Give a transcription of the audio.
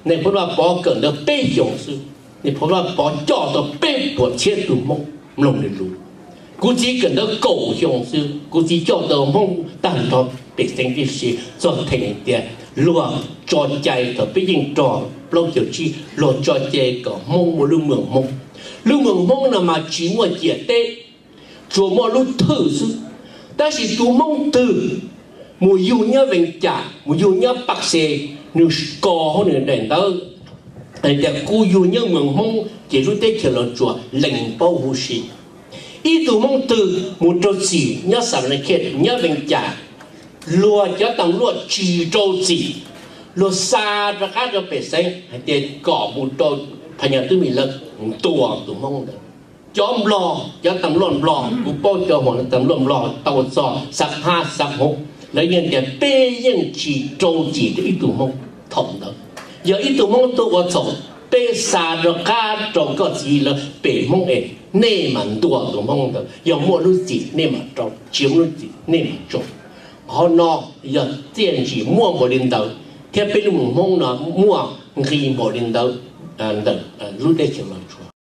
Nais Phoo Vaj Pov kawm ntawv peb xyoos xwb, Nais Phoo Vaj Pov coj tau peb puas txhiab tug Hmoob mloog nws lus. Kuv txiv kawm ntawv kaum xyoo xwb, kuv txiv coj tau Hmoob tag nrho pem xeev tib si, txog theem tias luag tso cai thaum peb yeej rog plaub caug tsib, luag tso cai kom Hmoob muaj lub moos Hmoob. Lub moos Hmoob no mas tsis muaj ciam teb, tsuas muaj lub thwj xwb. Tab sis tus Hmoob twg mus yug nyob Vees Cas, mus yug nyob Paj Xes, nws kos hauv nws daim ntawv hais tias kuv yug nyob moos Hmoob, ces lub teb chaws Los Tsuas lees paub huv si. Ib tug Hmoob twg mus raug txim nyob Xas Vas Nas Khej, nyob Vees Cas, luag cov tas luaj tsis rau txim, luag xa rov qab rau pem xeev hais tias kom mus rau phas nyas tub mis lawv ntuas tus Hmoob ntawd. Cov Nplog, cov tas luaj Nplog, kuv paub cov huam tas luaj Nplog tau txog Xab Phab, Xab Hmoob, lawv yeej tias peb yeej tsis rau txim rau ib tug Hmoob thaum ntawd. Yog ib tug Hmoob tuaj ua txhaum, peb xa rov qab rau koj txiv lawv pem Hmoob es nej mam ntuas tus Hmoob ntawd, yog muaj lub txim nej mam rau, tsis muaj lub txim nej mam tso. Qhov no yog txiaj ntsim muaj npaum li ntawd, thiab peb lub moos Hmoob no muaj nqis npaum li ntawd ntawm lub teb chaws Los Tsuas.